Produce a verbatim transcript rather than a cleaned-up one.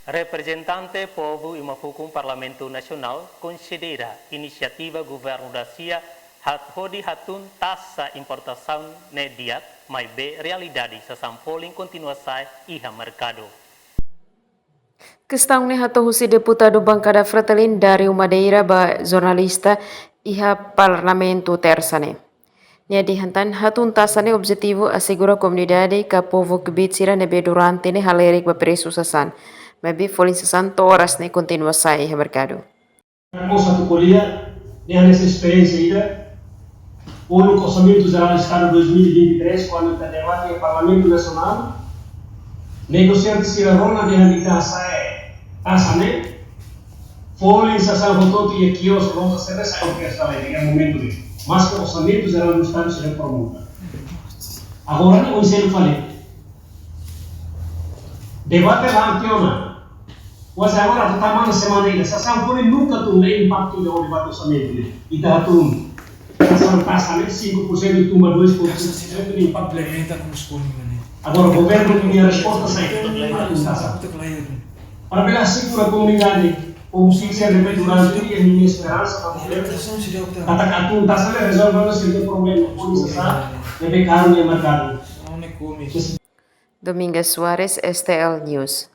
Reprezentante povu iha fukun Parlamentu Nasionál konsidera inisiativa governu dasia hat hodi hatun taxa importasaun ne'e di'ak, maibé realidade sasán folin kontinua sa'e iha merkadu. Kestaun ne'e hato'o husi deputadu bankada Fretilin Dario Madeira ba jornalista iha Parlamentu Tersa ne'e. Nia dehan tan hatun taxa ne'e objetivu asegura komunidade ka povu kbiit sira ne'ebé durante ne'e halerik ba presu sasán. Maibé folin sasán to'o oras ne'e kontinua sa'e iha merkadu. Mós atu ko'alia, nia hanesan esperiénsia ida, uluk Orsamentu Jerál Estadu dois mil e vinte e três, kuandu ita debate iha Parlamentu Nasionál, negosiante sira rona dehan ita hasa'e taxa ne'e, folin sasán hotu-hotu iha kios, loja, sira sa'e orkestra lai iha momentu ne'e. Maske Orsamentu Jerál do Estadu sira promulga. Agora ne'e oinsá fali. Debate la tiha ona. Kuaze agora atu tama ona semana ida. Sasán folin nunka tun, la impaktu ida ho debate orsamentu ne'e. Ita hatun sasán taxa ne'e cinco por cento tun ba dois por cento de impaktu. Implementa como se pone, né? Agora governu nia resposta sai hatun taxa. Para bele asegura komunidade, povu sira ne'ebé durante ne'e nia esperansa ba governu. Katak hatun taxa ne'e rezolve ona sira-nia problema, folin sasán ne'ebé karu iha merkadu. Dominga Soares, S T L News.